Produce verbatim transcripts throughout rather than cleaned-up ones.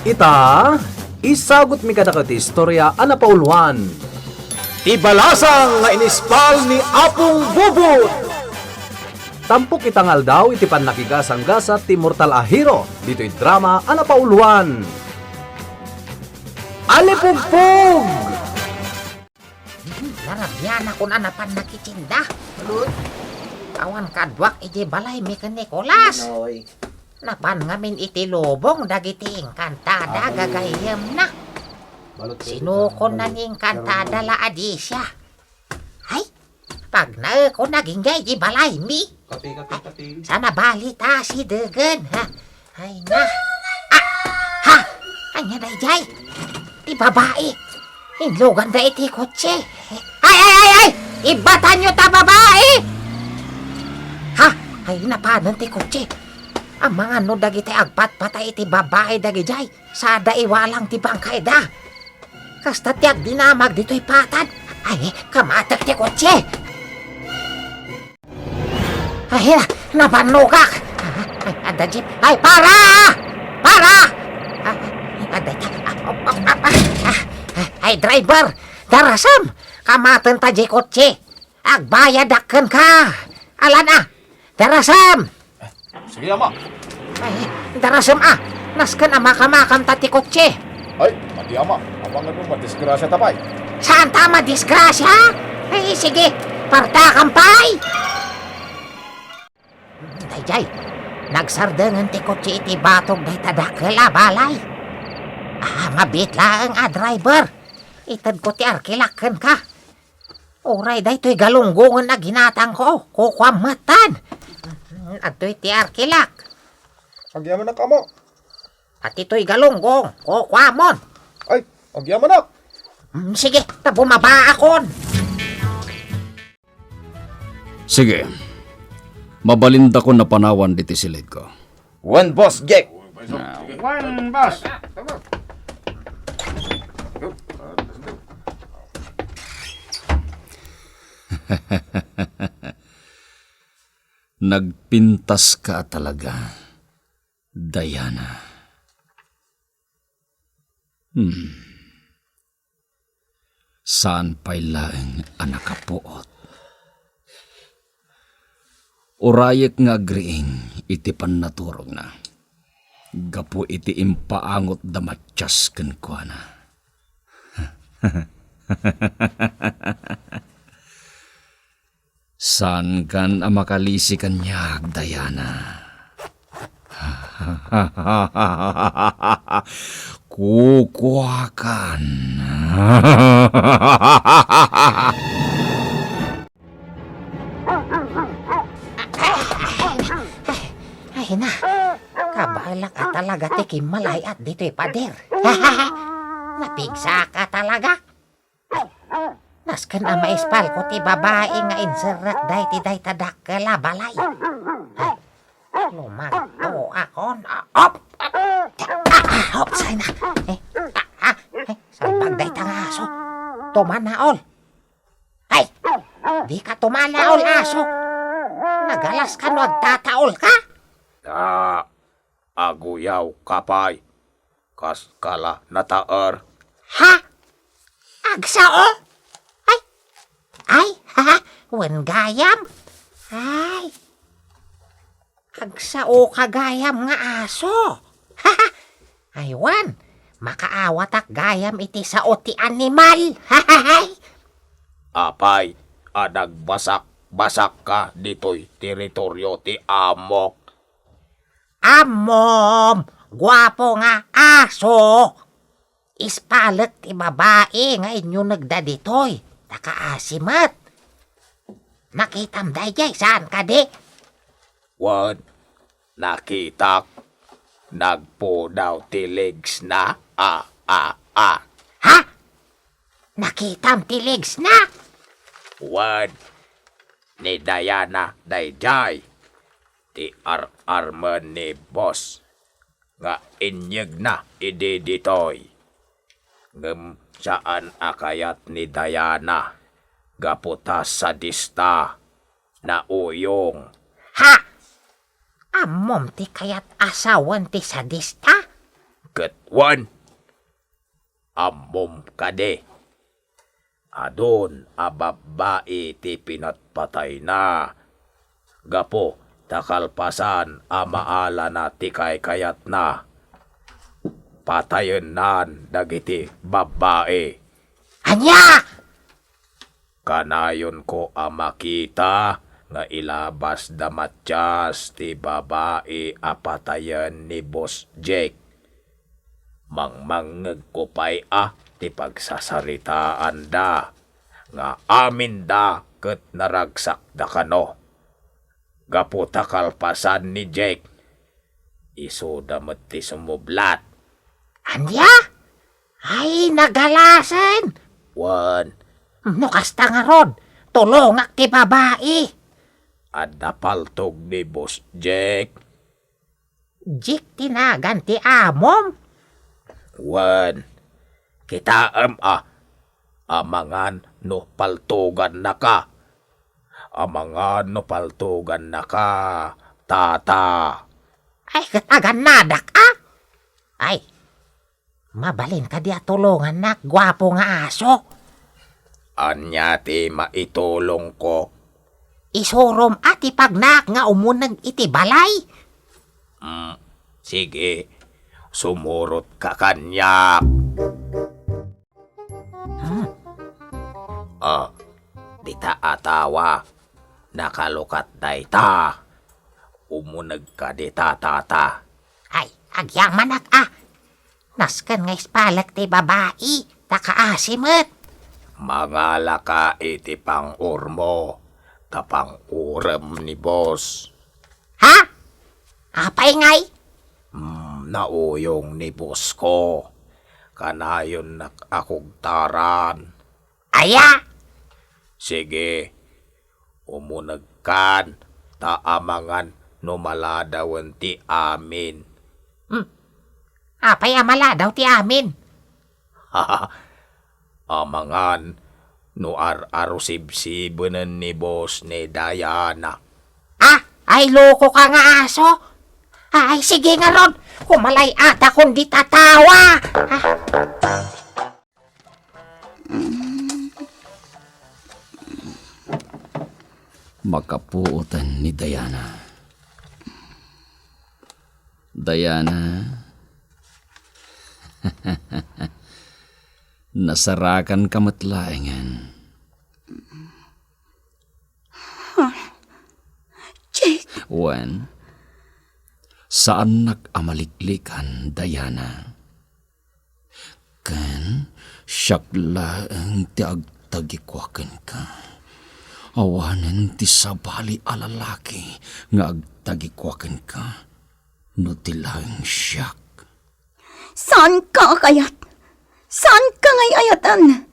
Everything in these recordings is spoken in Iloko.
Ita, isagutmi kadakayo ti istorya a napauluan. Ti balasang nga inispal ni Apong Bubot. Tampok ita nga aldaw iti pannakigasanggasat ti mortal a hero ditoy drama a napauluan. Alipugpog! Narabianakon a napan nakitinda. Awan kaduak iti balaymi ken Nicolas. Napan ngamin iti lubong dagiti inkantada gagayyemna. Sinukonna ni inkantada la a disiak. Ay, pagnaekon agingga iti balaymi. Kape, kape, kape. Sana balita si Degen, ha? Ay na. Ah! Ha? Ania daydiay? Ti babai. Inluganda iti kotse. Ay, ay, ay, ay! Ibatanyo ta babai! Ha? Ay, napanen ti kotse. Amangan no dagiti agpatpatay iti babai dagidiay, sada iwalang ti bangkayda. Kasta ti agdinamag ditoy patad. Ay, kamatek ti kotse. Ay, nabannogak. Ay, adda jeep. Ay, para! Para! Ay, adda, ah, ah, ah, ah, ah, ay, driver! Darasem! Kamaten ta di kotse! Agbayadak kenka! Alan a! Darasem! Sige, ama. Ay, darasem a! Nasken a makamakam ta ti kotse! Ay, madi, ama. Amangan no madisgrasya ta pay. Saan ta madisgrasya? Ay, sige, partakam pay! Daydiay, nagsardengen ti kotse iti batog dayta dakkel a balay. Ah, mabit laeng a driver. Itedko ti arkilak kenka. Uray daytoy galunggongen a ginatangko, kukuam metten. Adtoy ti arkilak. Agyamanak, ama. At itoy galunggong, kukuamon. Ay, agyamanak. Mm, sige, ta bumabaakon. Sige. Mabalindakon a panawan diti silidko. Wen, Boss Jack. Ah, wen, boss. Nagpintaska talaga, Diana. Hmm. Saan pay laeng a nakapuot. Urayek nga agriing iti pannaturogna gapu iti impaangotda Matias kenkuana. Saankan a makalisi kaniak, Diana. Kukuakan. Ay na, kabaelak a talaga ti kimmalay-at ditoy pader. Napigsaak a talaga. Nasken a maispalko ti babai nga inserrek dayta dakkel a balay. Ay, lumagtoakon. Ah, op! Ah, op, say na. Eh, ah, ah, eh, salbag dayta nga aso. Tumanaol. Ay, dika tumanaol, aso. Nagalas ka no agtataol ka? Ah, aguyaw ka pay. Kas kala nataer. Ha? Agsao? Ay, ay, ha, ha, wen gayam. Ay. Agsao ka gayam nga aso. Ha, ha. Ay, wen, makaawatak gayam iti sao ti animal. Ha, ha, hay. Apay a nagbasak-basak ka ditoy teritoryo ti amok? Ammom, guapo nga aso. Ispalek ti babai nga inyunegda ditoy, ta kaasi met. Nakitam daydiay, saan kadi? Wen, nakitak. Nagpudaw ti legs na. A, a, a. Ha? Nakitam ti legs na? Wen, ni Diana daydiay. Ti ar-armen ni boss nga inyegna idi ditoy. Ngem saan a kayat ni Diana gapu ta sadista, nauyong. Ha? Ammom ti kayat a sawen ti sadista? ket wen, ammom kadi, adun a babbai ti pinatpatayna gapu ta kalpasan a maalana ti kaykayatna, patayennan dagiti babbai. Ania? Kanayonko a makita nga ilabasda Matias ti babai a patayen ni Boss Jake. Mangmangngegko pay a ti pagsasaritaanda nga aminda ket naragsakda kano. Gapu ta kalpasan ni Jake, isuda met ti sumublat. Ania? Ay, nagalasen! Wen. No kasta ngarud, tulongak ti babai. Adda paltog ni Boss Jake. Jake ti nagan ti amom? Wen, kitaem a, amangan no paltogannaka. Amangan no paltogannaka, tata. Ay, ket agannadak a? Ay, mabalin kadi a tulongannak, guapo nga aso? Ania ti maitulongko? Isurom a ti pagnaak nga umuneg iti balay. Mm, sige, sumurotka kaniak. Hmm. Ah, dita a tawa, nakalukat dayta. Umunegka dita, tata. Ay, agyamanak a. Nasken nga ispalek ti babai, ta kaasi met. Mangalaka iti pang-urmo, ta pang-urem ni boss. Ha? Apay ngay? Hmm, nauyong ni boss ko. Kanayonnak a kugtaran. Aya? Sige, umunegkan, ta amangan no maladawen ti amin. Hmm. Apay a maladaw ti amin? Amangan no ar-arusibsibenen ni boss ni Diana. Ah, ay, loko ka nga aso. Ay, sige ngarud, kumalay-ada kun dita tawa. Ah. Makapuotan ni Diana. Diana, nasarakan ka met laengen. Jake. Wen, saannak a maliklikan, Diana. Ken siak laeng ti agtagikua kenka. Awanen ti sabali a lalaki nga agtagikua kenka no di laeng siak. Saanka a kayat? Saanka nga ay-ayatan?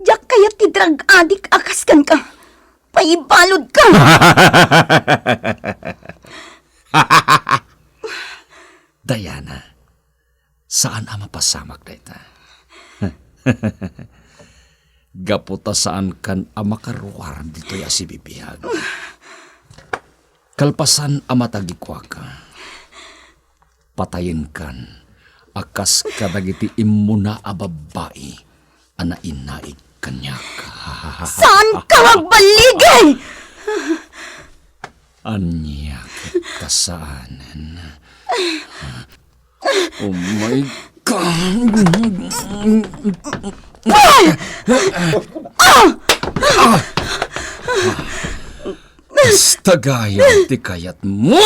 Diak kayat ti drug addict a kas kenka. Paibaludka! Diana, saan a mapasamak dayta. Gapu ta saankan a makaruar ditoy a sibibiag. Kalpasan a matagikuaka, patayenkan a kas kadagiti immuna a babbai a nainaig kaniak. Saanka nga agbaligi! Ania ket ta saanen? Oh my God! Basta gayam ti kayatmo!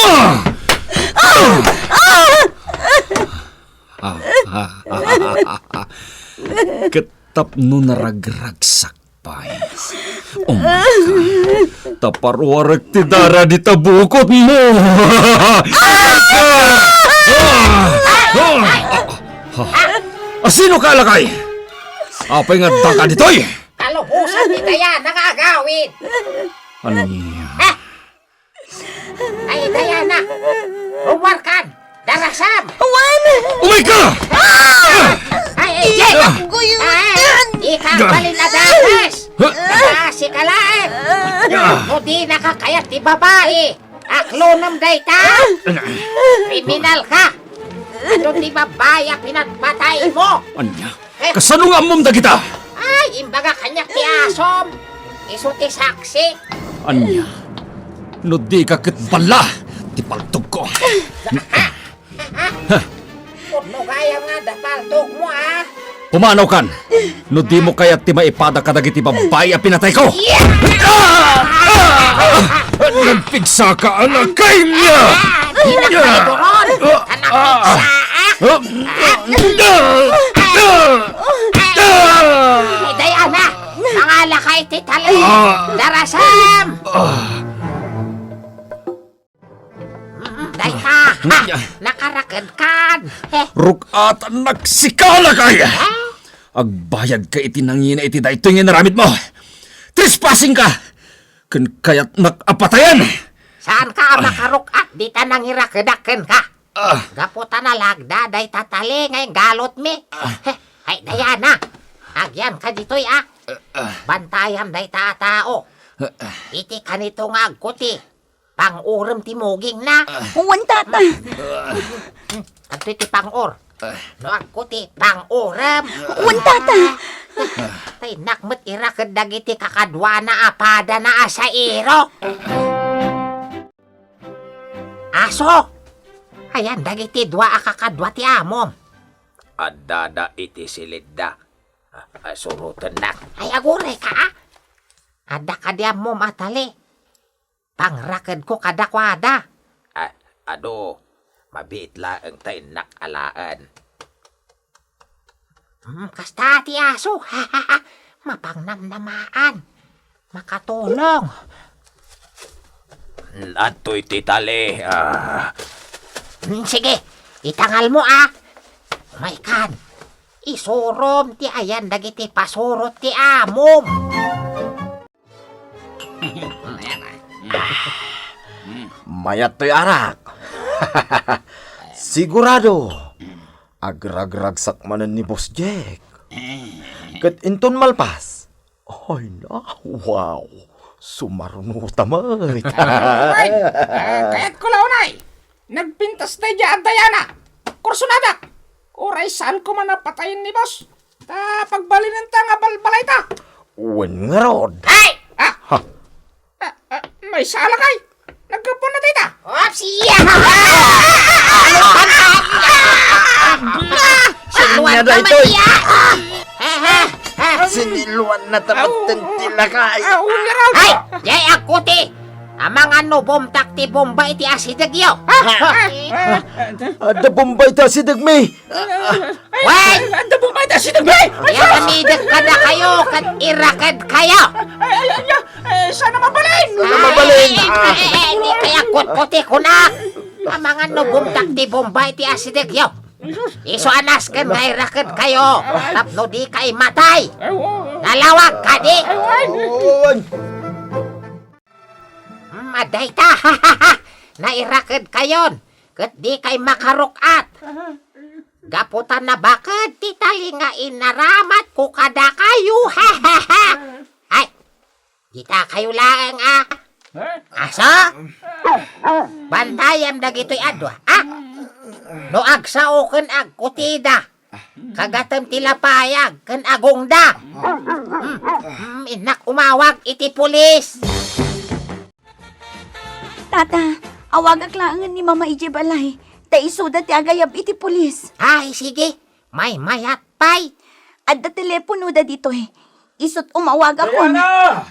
Ket tapno naragragsak pay. Oh my God. Ta paruarek ti dara dita bukotmo. Asino ka, lakay? Apay nga addaka ditoy? Kalubosan ni Diana nga agawid. Ania? Ay, Diana! Ruarkan! Darasam! Awan! Umay ka! Ah! Ay, ay, Jake! Ay, ikaw balin a daras! Kasi ka laeng! No di nakakayat ti babai, aklonem dayta! Kriminal ka! Adu ti babbai a pinagpataymo. Ania? Eh? Kasano nga ammom dagita? Ay, imbaga kaniak ti asom. Isu ti saksi. Ania? No di ka ket balla ti paltogko. Pudno gayam nga adda paltogmo, a? Pumanaw kan. No dimo kayat ti maipada kadagiti babbai a pinatayko. Yeah! Ah! Ah! Nagpigsa ka, anak, kayat niya! Ah, di na kayo doon. Anak, pigsa, ah. Ah! Ay, Diana, mangala ka iti tali. Ah! Darasam! Ah! Dayta, ha? Nakarakedkan. He. Ruk-atan, nagsikala kay. Ha? Agbayad ka iti nangina iti daytoy nga inaramidmo. Trespassing ka. Ken kayatnak a patayen. Saan ka a makaruk-at dita nangirakedak kenka? Ah. Gapu ta nalagda dayta tali nga inggalotmi. Ah. He, ay, Diana. Agyan ka ditoy, a. Ah, ah. Bantayam dayta a tao. Ah, ah. Iti kanito nga agkuti. Pang-urem ti mugingna. Ah. Wen, tata. Adtoy ti pang-or. Ah. No agkuti, pang-urem. Wen, tata. Tay innak met iraked dagiti kakaduana a padana a sairo. Aso! Ayan dagiti dua a kakadua ti amom. Addada iti silidda. Ah, ah, surotennak. Ay, aguray ka, a? Adda kadi ammom a tali? Pangrakedko kadakuada. Ah, adu, mabiit laeng ta innak alaen. Hmm, kasta ti aso. Mapangnamnamaan. Makatulong. Adtoy ti tali, ah. Hmm, sige, itangalmo, a. Maykan, isurom ti ayan dagiti pasurot ti amom. Mayat toy arak. Sigurado. Agragragsak manen ni Boss Jack. Ket inton malpas, ay na, wow, sumarnota met. Ay, ah, kayatko la unay. Nagpintas daydiay a Diana. Kursunadak. Uray saanko man a patayen ni Boss. Ta pagbalinenta nga balbalayta. Wen ngarud. Ay! Ah! Ha? Ah, ah, maysa a lakay. Naggapuan na dayta. Oops, iya! Ano ba na? Sinuan ka daytoy. Matiya! Ha, ha, ha. Siniluan na ta metten ti lakay. Ah, unya raw. Ay! Jay, agkuti! Amangan no bumtak ti bomba iti asidegyo. Ah, ah, ah. Adda bomba iti asidegmi. Wen! Adda bomba iti asidegmi. Ay, ay, ay. Iramidek kadakayo ket iraked kayo. Ay, ay, ay, ay. Eh, sana mabalin. Sana mabalin. Ay, ay, ay, ay, di kaya kutkuti kunak. Amangan no bumtak ti bomba iti asidegyo. Isu a nasken nga iraked kayo tapno di kay matay. Ay, oo. Nalawag kadi. Ay, ay. Wen. Hmm, adda ita. Nairaked kayon, ket di kay makaruk-at. Gapu ta nabaked ti tali nga inaramatko kadakayo. Ay, dita kayo laeng, a. Aso? Bantayam dagitoy adua, a. No agsao ken agkutida, kagatem ti lapayag ken agongda. Hmm, hmm, innak umawag iti pulis. Tata, awagak laengen ni Mama idiay balay, ta isuda ti agayab iti pulis. Ay, sige. Maymayat pay. Adda teleponoda ditoy. Isut' umawagakon. Diana!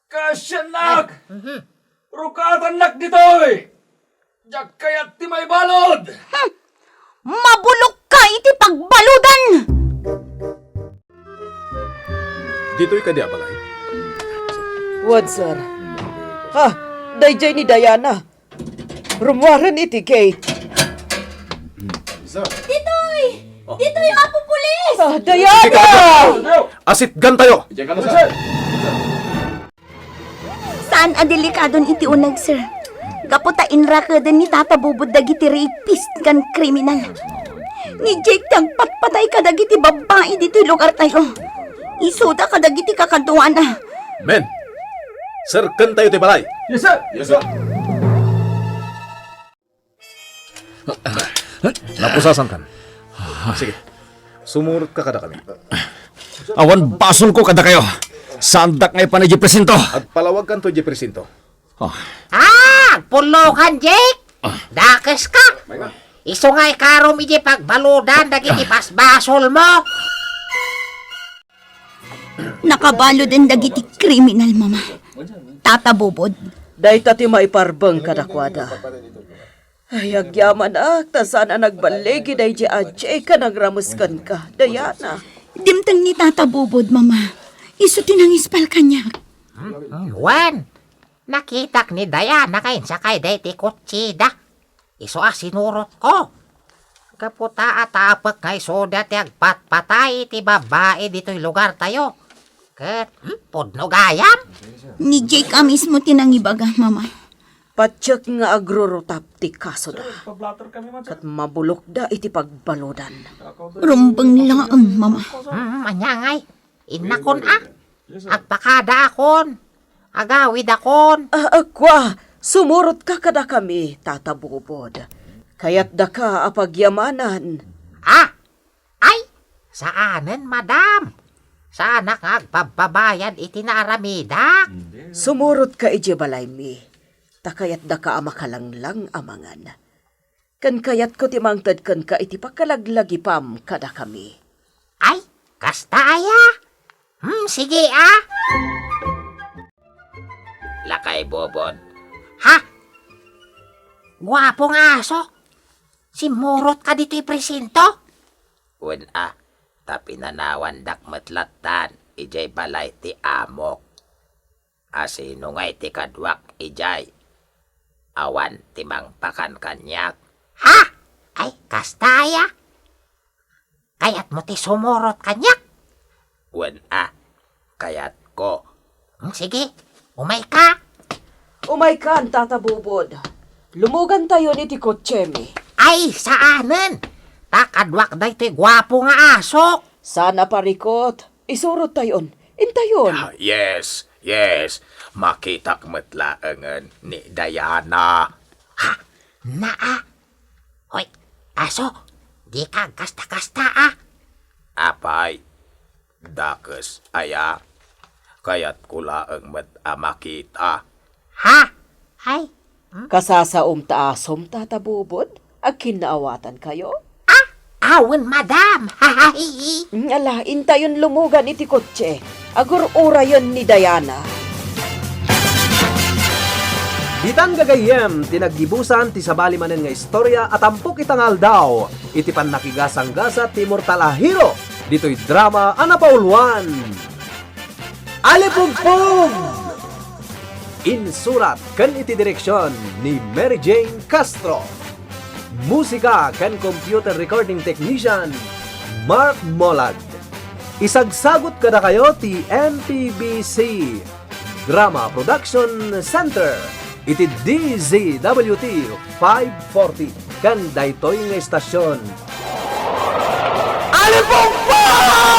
Kasiannak! Mhm. Rukatannak ditoy! Diak kayat ti maibalud! Hmm. Mabulokka iti pagbaludan! Ditoy kadi a balay? Wen, sir. Ha, daydiay ni Diana. Rummuaren iti gate. Ditoy! Ditoy, Apo Pulis! Ah, Diana! Asitgan tayo! Saan a delikadon iti uneg, sir. Gapu ta inrakeden ni Tata Bubud dagiti rapist ken kriminal. Ni Jake ti agpatpatay kadagiti babbai ditoy lugartayo. Isuda kadagiti kakaduana. Men, serken tayo ti balay. Yes, sir. Yes, sir. Napusasankan. Sige. Sumurotka kadakami. Awan basolko kadakayo. Saandak nga ipan idiay presinto. Agpalawagkanto idiay presinto. Ah. Ah, agpullokan, Jake. Ah. Dakeska. Isu nga ikarom idiay pagbaludan dagiti basbasolmo. Nakabaluden dagiti kriminal, Mama. Tata Bobod. Dayta ti maiparbeng kadakuada. Ay, agyamanak, ta saan a nagballigi daydi a Jake a nangrames kenka, Diana. Dimteng ni Tata Bobod, Mama. Isu ti nangispal kaniak. Hmm, hmm, wen, nakitak ni Diana nga insakay daydi kotsida. Isu a sinurotko. Gapu ta atapek nga isuda ti agpatpatay iti babbai ditoy lugartayo. Ket, hmm, pudno gayam. Ni Jake a mismo ti nangibaga, Mama. Patiek nga agrurutap ti kasoda. Ket mabulokda iti pagbaludan. Rumbeng laeng, Mama. Hmm, ania ngay? Innakon a. Agpakadaakon. Agawidakon. Ah, ah, kua, sumurotka kadakami, Tata Bobod. Kayatdaka a pagyamanan. Ah! Ay, saanen, madam. Saanak nga agpabpabayad iti naaramidak. Sumurotka idiay balaymi, ta kayatdaka a makalanglang a mangan. Ken kayatko ti mangted kenka iti pakalaglagipam kadakami. Ay, kasta aya? Hmm, sige a. Lakay Bobod. Ha? Guapo nga aso? Simmurotka ditoy presinto? Wen a, ta pinanawandak met lattan idiay balay ti amok. A sino ngay ti kaduak idiay? Awan ti mangpakan kaniak. Ha? Ay, kasta aya? Kayatmo ti sumurot kaniak? Wen a, kayatko. Hmm, sige, umayka. Umaykan, Tata Bobod. Lumugantayon iti kotsemi. Ay, saanen. Ta kaduak daytoy guapo nga asok. Saan a parikot. Isurottayon. Intayon. Ah, yes, yes. Makitak met laengen ni Diana. Ha? Naa? Hoy, aso, dika agkasta-kasta a. Apay, dakes aya. Kayatko laeng met a makita. Ha? Ay, hmm? Kasasaom ta asom, Tata Bobod? Agkinnaawatankayo? Ah, awen, madam. Ala, intayon lumugan iti kotse. Agur-urayen ni Diana. Ditan gagayyem ti naggibusan ti sabali manen nga istorya a tampok ita nga aldaw iti pannakigasanggasat ti immortal a hero ditoy drama a napauluan. Alipugpug! Insurat ken iti direksion ni Mary Jane Castro. Musika ken computer recording technician, Mark Molag. Isagsagut kadakayo ti M P B C Drama Production Center iti D Z W T five forty ken daytoy nga istasyon. Alipugpug!